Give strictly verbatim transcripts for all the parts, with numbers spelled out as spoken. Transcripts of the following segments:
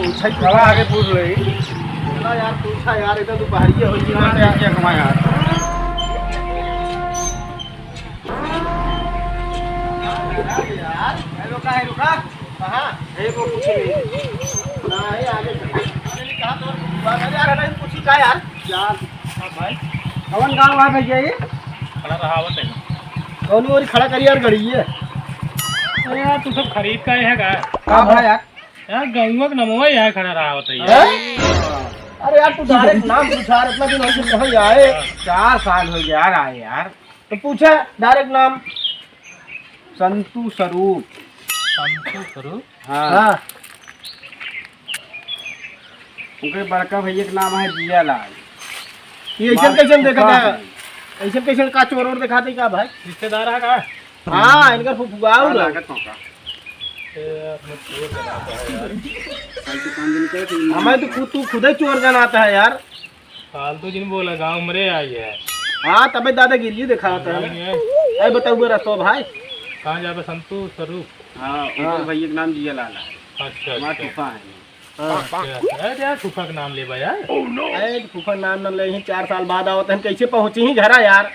पूछा ही चला, आगे पूछ ले। चला यार, पूछा यार, इधर दोपहरिया हो गई। यार, यार, यार, हमारे यार। यार, ए, रुका है, रुका। कहाँ? ए, वो पूछ ले। ना, ए, आगे चल। अरे, नहीं, कहाँ तो बात है यार, नहीं पूछी का यार? यार, हाँ भाई। कौन गाँव है भैया ये? खड़ा रहा आवत है। कौन ओरी खड़ा करी यार गड़ी ये? अरे यार, तू सब खरीद का है का? हाँ भाई यार। यार, गौवा के नमवा यहाँ खड़ा रहा होता है। हैं? अरे यार, तू direct नाम पूछा, इतना दिन हो गया, कहाँ आए? चार साल हो गया यार, आए यार। तो पूछा direct नाम। संतू स्वरूप। संतू स्वरूप? हाँ। हाँ। उनके बड़का भैया के नाम है जियालाल। ये ऐसन मार कैसन देखा था? है। ऐसन कैसन का चोर और दिखाते का भाई? रिश्तेदार है का? हाँ, इनका फुफुआ हाँ, हो। लागत होगा। ए, अपने चोर बनाता है यार। कल से पाँच दिन का है, तो हमें तो खुद, तू खुद ही चोर जनाता है यार। फालतू जिन बोला, गाँव में रे आई है। हाँ, तबे दादागिरी दिखाता है। नहीं है। ए, बताओ मेरा तो भाई। कहाँ जाबे संतू स्वरूप? हाँ, हाँ। उनके भैया के नाम जियालाल है। अच्छा, हमारा अच्छा। फूफा है। हाँ। अच्छा, अरे यार, फूफा के नाम लेबा यार। ए, फूफा नाम न ले, यही चार साल बाद आवत हैं, कैसे पहुँची ही घरा यार?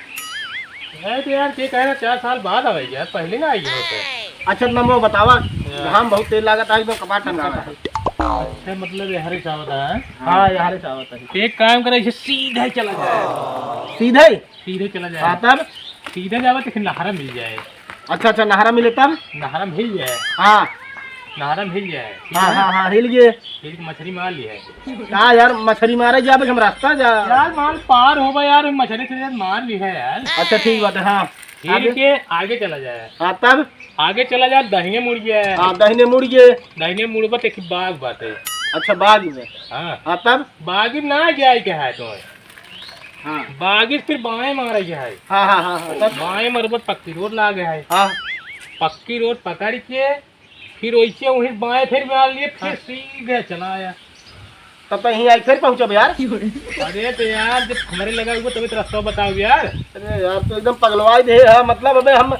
अरे तो यार, के कह रहा चार साल बाद आवे यार, पहले ना आई होते। अच्छा, नमो बतावा, यार। घाम बहुत तेज लागत है, एकदम कपार ठंडा है। अच्छा, मतलब ये हरे चावत है? हाँ, ये हरे चावत है। एक काम करे, इसे सीधा ही चला जाए। सीधा ही? सीधे चला जाए। हाँ, तब? सीधे जावे तो फिर नहरा मिल जाए। अच्छा, अच्छा, नहरा मिले तब? नहरा में हिल जाए। हाँ। नहरा में हिल जाए, ठीक हाँ, है? हाँ, हाँ, हिल गए। हिल के मछली मार ली है। का यार, मछली मारे जाबे कि हम रास्ता जा? यार, माल पार होबा यार, मछली से मार ली है यार। अच्छा, ठीक बात है, हाँ। हिल आगे? के आगे चला जाए। हाँ, तब? आगे चला जाए, दाहिने मुड़ गया है। हाँ, दाहिने मुड़ गए। दाहिने मुड़बा तो एक बाग बात है। अच्छा, बाग में। हाँ। हाँ, तब? बाग में ना जाए के है तो। हाँ। बागी फिर बाएं मारे के है। हाँ, हाँ, हाँ, हाँ, तब? बाएं मरबत पक्की रोड लागे है। हाँ। पक्की रोड पकड़ के फिर वैसे वहीं बाएं फिर मार लिए, फिर हाँ। सीधे चला आया। तब तो यहीं आई फिर पहुँचब यार। अरे तो यार, जब हमरे लगा हुआ तभी तो रास्ता बताओ यार। अरे यार, तो एकदम पगलवाई दे है, मतलब अबे हम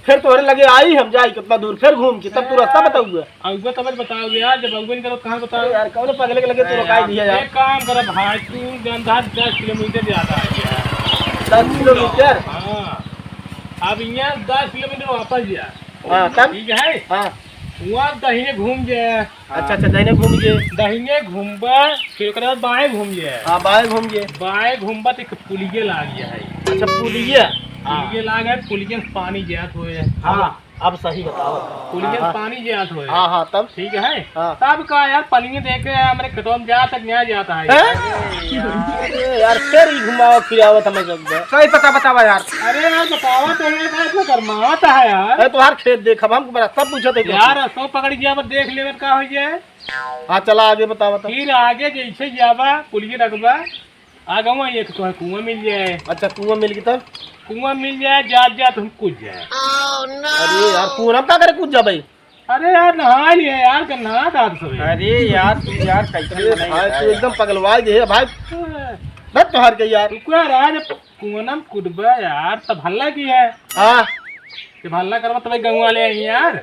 फिर तोहरे लगे आई, हम जाई कितना दूर, फिर घूम के तब तू रास्ता बताउबे। अउबे तब बताओ यार, जब अउबे नहीं करो, कहाँ बताओ? अरे यार, कौन पगले के लगे तू अरे रोकाई यार, दिया यार? एक काम कर भाई, तू गंधा दस किलोमीटर ज्यादा है यार। दस किलोमीटर? हाँ, अब यहाँ दस किलोमीटर वापस जा। हाँ, तब? ठीक है? हाँ। वहाँ दहिने घूम जाए। अच्छा, अच्छा, दहिने घूम गए। दहिने घूमबा, फिर ओकरे बाद बाएं घूम जाए। हाँ, बाएं घूम गए। बाएं घूमबा तो एक पुलिये लाग गया है। अच्छा, पुलिये? हाँ। पुलिये लाग है, पुलिये से पानी जात होए। हाँ, अब सही बताओ। पुलिये से हाँ, हाँ। पानी जात होए। हाँ, हाँ, तब? ठीक है? हाँ। तब का यार, पनिये देख के हमरे खेतवा में जात है, न्याय जाता है। हैं? अरे यार, फिर ही घुमावा फिरावा था मैं सब। सही पता बतावा यार। अरे यार, बतावा तो है, का इतना गरमावा था यार। अरे, तुम्हार खेत देख, अब हमको रास्ता पूछा था यार, रस्तो पकड़ गया, अब देख लेवे का हो जाए। हाँ, चला आगे बतावा था। फिर आगे जैसे जाबा, पुलिये लगबा, आगवा एक तो है कुआं मिल जाए। अच्छा, कुआं मिल गई तब? कुआं मिल जाए, जात जात हम कूद जाए। अरे यार, कुआं हम का करे कूद जा भाई? अरे यार, नहा लिया यार, कल नहा था सब। अरे यार, तू यार कैसे अरे बनाई भाई, है तू यार? एकदम पगलवाई दे है भाई। हाँ। बस तोहार के यार। तू क्या रहा जब कुआं में कूदबा यार, तब हल्ला की है। हाँ। जब हल्ला करबा तब गाँव वाले आई यार।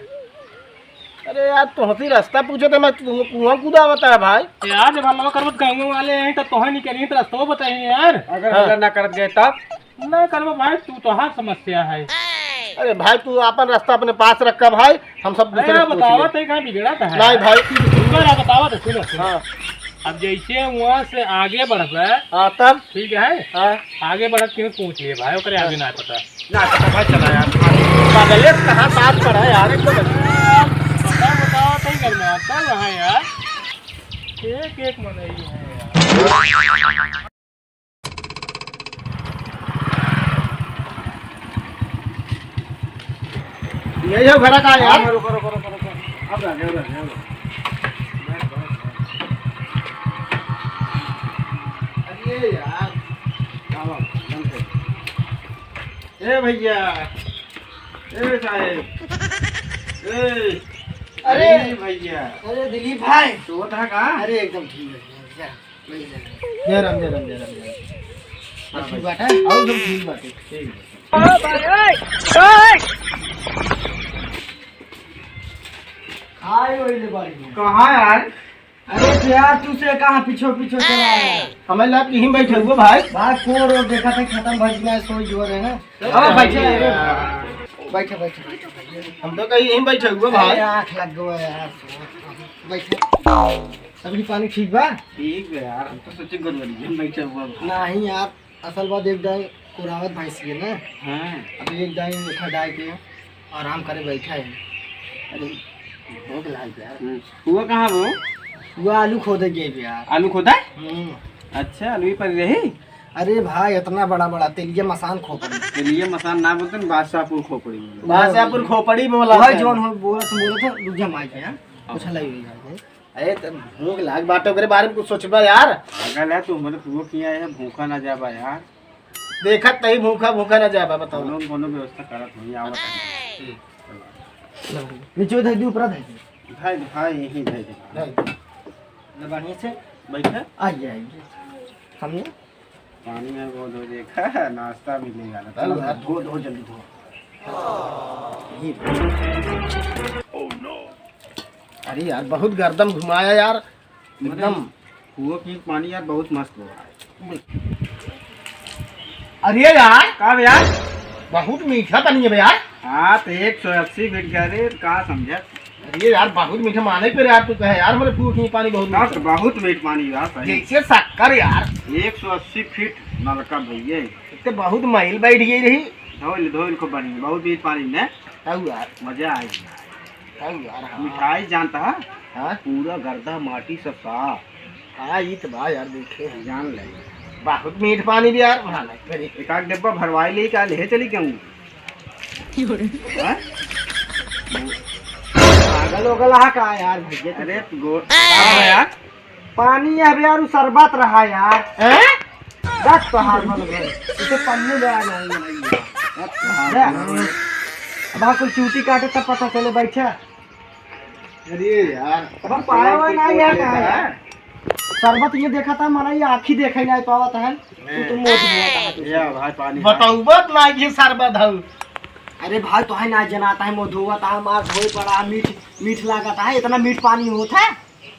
अरे यार, तोहसे रास्ता पूछे तो मैं तू कुआं कूदा बता है भाई। यार, जब हल्ला करबा तो गाँव वाले आई, तब तोहे निकली तो रास्ता बताई यार। अगर हाँ। हल्ला ना करत गए तब? ना करबा भाई, तू तोहार समस्या है। अरे भाई, तू अपन रास्ता अपने पास रखा भाई, हम सब अरे दूसरे यार, से पूछ बतावा ले। तो कहाँ बिगड़ा था नहीं भाई। रुको ना, बतावा तो सुनो, सुनो। हाँ। अब जैसे वहाँ से आगे बढ़बे, हाँ, तब? ठीक है? हाँ। आगे बढ़त क्यों पूछ लिए भाई, ओकरे आगे ना पता। ना पता भाई, चला यार। पागले कहाँ साथ पड़ा है यार, एकदम। बतावा, बतावा तो ही करना, चल रहा है यार। एक, एक मनई है यार। यही हो घरा का यार। हाँ, रुको, रुको, रुको, रुको। अब आ गए, अब आ गए, अब आ गए। अरे यार। हाँ, हाँ, बंद कर। ए भैया, ए साहेब, ए, अरे। अरे भैया। अरे दिलीप भाई। तो वो था का? अरे एकदम ठीक है भैया। जय राम, जय राम, जय राम, जय राम। हाँ, ठीक बात है। और सब ठीक बात है। ठीक है। हाय, वही ले बारी में। कहाँ यार? अरे तो यार, तू से कहाँ पीछो पीछो चला है? हमें लग यहीं बैठे हुए भाई। भाई, को रोड देखा था, खत्म भर गया, सोई जो रहे हैं। अब बैठे, अरे, बैठे, बैठे। हम तो कहीं यहीं बैठे हुए भाई। अरे, आँख लग गया यार। बैठे। अभी पानी ठीक बा? ठीक बा यार, हम तो सोचे गड़बड़ी है, बैठे हुए भाई। नहीं यार, असल बात एक डाई कोरावत भैंस के ना। हाँ। अब एक डाई उठा डाई के आराम करे बैठा है। अरे, भूख लाग यार। हम्म, हुआ कहाँ वो? हुआ आलू खोदे गए भी यार। आलू खोदा? हम्म। अच्छा, आलू ही पर रही? अरे भाई, इतना बड़ा बड़ा तेलिया मसान खोपड़ी। तेलिया मसान ना बोलते ना, बादशाहपुर खोपड़ी बोलते। बादशाहपुर खोपड़ी बोला भाई, था। जौन हो बोला तो बोला था, रुक जा माइक है, हाँ? हाँ। कुछ हलाई हुई है। अरे, त भूख लाग बाटे, ओकरे बारे में कुछ सोचबा यार। पागल है तू, मतलब, वो किया है, भूखा ना जाबा यार। देखत नहीं, भूखा, भूखा ना जाबा, बताओ। कोनो, कोनो व्यवस्था करत नहीं, आवत है। नीचे धर दी, ऊपर धर दी। भाई, भाई, यही धर दी। धर दी। ले बढ़िया से। बैठा। आइए, आइए। सामने। पानी में वो धो देखा, नाश्ता मिलेगा ना। चलो, धो, धो, जल्दी धो। यही। अरे यार, बहुत गर्दम घुमाया यार, एकदम। कुओं की पानी यार बहुत मस्त हो रहा है। अरे यार, का बे यार? बहुत मीठा पानी है बे यार। हाँ, तो एक सौ अस्सी फीट गहरे, का समझा? अरे यार, बहुत मीठा माने पे यार, तू कहे यार, हमारे कुओं की पानी बहुत मीठा। बहुत मीठ पानी यार, सही। जैसे शक्कर यार। एक सौ अस्सी फीट नलका भैया। इतने बहुत मैल बैठ गई रही। धोइल, धोइल खूब बढ़िया, बहुत मीठ पानी ने। तब यार। मजा आई। हाँ यार, हाँ। मिठाई जानता है? हाँ? पूरा गर्दा माटी सब साफ। हाँ, ई तो बा यार, देखे हैं। जान ले। बहुत मीठ पानी भी यार, वहाँ नहीं करी। एक आध डब्बा भरवाई ले, का ले चली क्यों? क्यों रे? हाँ? पागल हो गया का यार भैया? अरे, गो-, का है यार? पानी है बे यार, उ शरबत रहा यार। हैं? रख तो हार मन में। इसे पन्नी ले आ जाएंगे भाई। रख तो हार ले। मन में। अब हाँ, कोई चूटी काटे तब पता चले, बैठा। अरे यार। अब पाया हुआ ना यार, कहाँ है? शरबत ये देखा था, हमारा ये आँखी देखा ही नहीं पावा था। तू तो मोट हुआ था तू। या भाई पानी। बताऊ बात ना, ये शरबत है। अरे भाई, तो है ना जनाता है, मोधुआ था, हमार धोए पड़ा, मीठ, मीठ लागत है, इतना मीठ पानी होता है?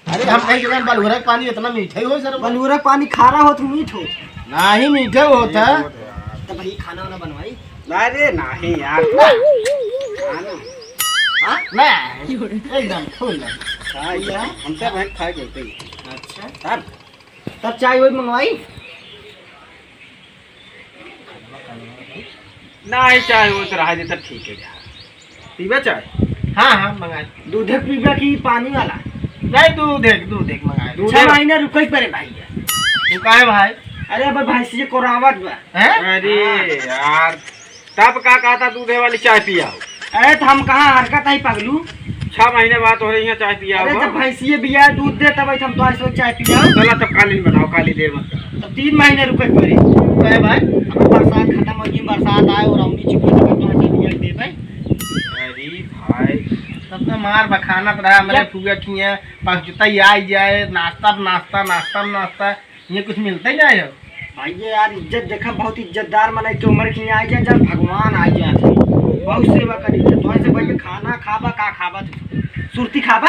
अरे, हम कहीं के बलुरा के पानी इतना मीठा ही हो सर? बलुरा के पानी खारा होत, मीठ होत? नाही, मीठा होत है। मीठ होत है। तो भाई, खाना वाना बनवाई? अरे, नाही यार। खाना? हाँ? नाही, एकदम full है। हाँ, ये हमसे भाई खाए के होते ही। अच्छा। तब? तब चाय वही मंगवाई? नाही, चाय वो तो रहा देता, ठीक है यार। पीबा चाय? हाँ, हाँ, मंगा दे। दूधे पीबा कि पानी वाला? नहीं, दूधे, दूधे मंगा दे। छह महीना रुके पड़े भाई। तू काहे भाई? अरे, अब भैंसिया कोरावत बा। हैं? अरे हाँ। यार, तब का कहता दूधे वाली चाय पियाओ? अरे, तो हम कहाँ हरकत है पगलू? छह महीने बाद तोहरे यहाँ चाय पिया अरे, हुआ। जब भैंसिए बिया दूध दे, तब हम तो ऐसे चाय पिया। चला, तब काली बनाओ, काली देर मत करो। तब तीन महीने रुके के पड़ी। तो है भाई, अब बरसात खत्म हो गई, बरसात आए और हमनी चुप हो जाए, तो ऐसे बिया दे भाई। अरे भाई। तब तो मार बखानत रहा, हमरे या फुआ किए, पहुँचता ही आ जाए, नाश्ता पे नाश्ता, नाश्ता पे नाश्ता। ये कुछ मिलता ही ना है। भाई, ये यार, इज्जत देखा, बहुत इज्जतदार मनई के उम्र की आ गया, जब भगवान आ गया था, बहुत सेवा करी थे। तो ऐसे भाई, खाना खाबा, का खाबा तू? सुरती खाबा?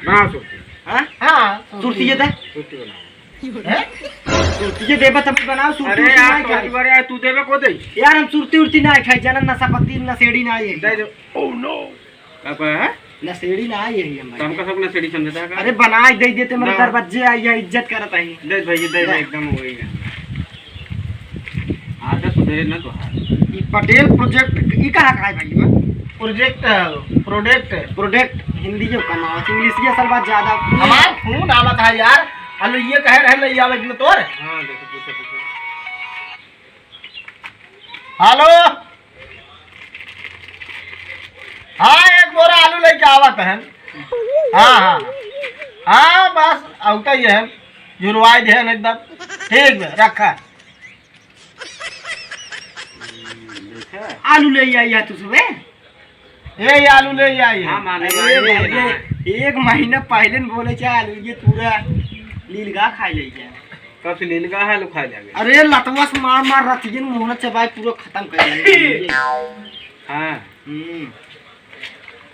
ना सुरती। हाँ? हाँ, सुरती ये दे। सुरती बना। हैं? सुरती ये देबा तब बनाओ, सुरती अरे उरती यार, ना खाई। तू देबे को दे? यार, हम सुरती उरती ना खाई, जाना नशा पत्ती, नशेड़ी ना ये। दे दे। Oh no। का कहा है? नशेड़ी ना आई है हम तो भाई। हमका सब नशेड़ी समझता है का? अरे बनाए दे देते, मेरे ना। दरवाजे आई है, इज्जत करत आई। दे भाई, दे दे। एकदम हो गई है। आदत सुधरे ना तो। ई पटेल प्रोजेक्ट, ई कहाँ का है भाई बा? प्रोजेक्ट है, प्रोडक्ट। प्रोडक्ट हिंदी के कमावत, इंग्लिश के असल बात ज्यादा। हमार फोन आवत है यार। हेलो, ये कहे रहे ले आवे कि तोर? हाँ, देखो, पूछो, पूछो। हेलो। हाँ, एक बोरा आलू लेके आवत हन। हाँ, हाँ। हाँ, बस, आवता ही है। जुड़वाई दे हन एकदम। ठीक बा, रखा। आलू ले आई है तू सुबह? ए, ये आलू ले आई है। हाँ, माने अरे भाई, भाई, ये एक महीना पहले न बोले क्या आलू, ये पूरा लीलगा खा ले क्या? कब से लीलगा है, आलू खा ले गया? अरे, लतवा से मार मार रतियन मोहन चबाई पूरा खत्म कर दिया। हाँ। हम्म।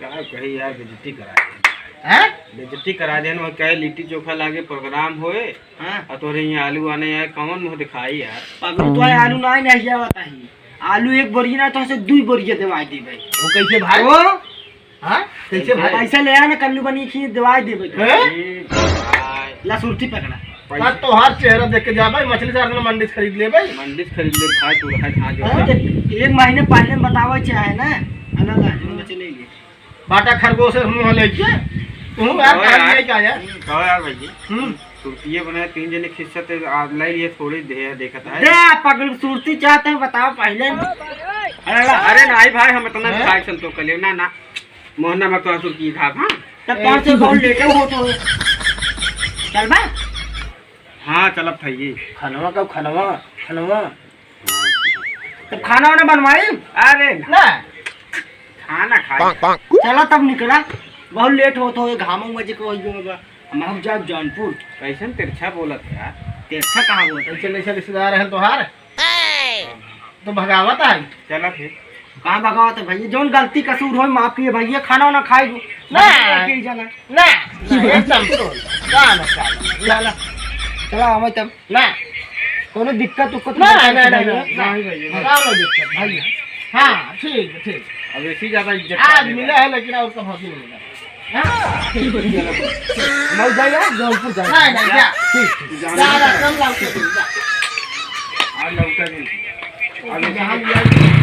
का कही यार, बेइज्जती करा दे। हैं? बेइज्जती करा देन, वह कहे लिट्टी चोखा लागे प्रोग्राम होए, हाँ। और तोरे यहाँ आलू आने आए, कौन मुँह दिखाई यार? पगलू, तो आलू ना ही नहीं आवत ही। आलू एक बोरिया ना तो से दुई बोरिया देवाई देबे। वो कैसे भाई? वो हाँ? कैसे भाई? पैसा ले आना, कल्लू बनी खीर देवाई देबे तो। हैं? ए भाई। ला सुरती पकड़ा। का तोहार चेहरा देख के जा भाई, मछली चार दिन मंडी से खरीद ले भाई। मंडी से खरीद ले भाई, तू रहा जहाँ जो हाँ? है। एक महीने पहले में बतावे चाहे ना, अलग आ, जो बचे ले लिए। बाटा खरगोश से मुँह लेके। तू यार कहो काम यार। नहीं क्या यार? कहो यार भाई जी। हम्म। सुरतिये बनाए, तीन जने खिस्सा ते आज लाई लिए, थोड़ी देर देखत है। दे पगलू, सुरती चाहते हैं, बताओ पहले। अरे, अरे नहीं भाई, हम इतना हैं? खाए संतोष कर ले, ना, ना। मोहना में तो सुरती खा, हाँ? तब कौन से बहुत लेटे हो तो? चल बा। हाँ, चलब था ये। खनवा का खनवा, खनवा। तब खाना वाना बनवाई? अरे ना। ना। खाना खाई। चला तब निकला, बहुत लेट होत हो, घामों में जे कोई जो बा। हम अब जाब जौनपुर। कैसन तिरछा बोलत है यार? तिरछा कहाँ बोलत है? कैसे, कैसे रिश्तेदार हैं तोहार? तो भगावत है। चला फिर। कहाँ भगावत है भैया? जौन गलती कसूर होई माफ किए भैया, खाना वाना खाए। ना। के जाना। ना, ना, एकदम तो। ना, ना, ना। चला, चला, हमें तब। ना। कोनो दिक्कत उक्कत ना, नहीं ना, ना, भैया? ना, नहीं भैया। ना, ना दिक्कत भैया। हाँ, ठीक, ठीक। अब ऐसी ज्यादा इज्जत आज करने मिला वाला। है, लेकिन और कब होती मिलेगा? हाँ? ठीक, ठीक, चलो। मऊ जाइए, जौनपुर जाइए। नहीं, नहीं, जा। ठीक, ठीक। ज्यादा कम लाओ के तुम, जा। आज लौटा नहीं। अब ऐसी जहाँ लिया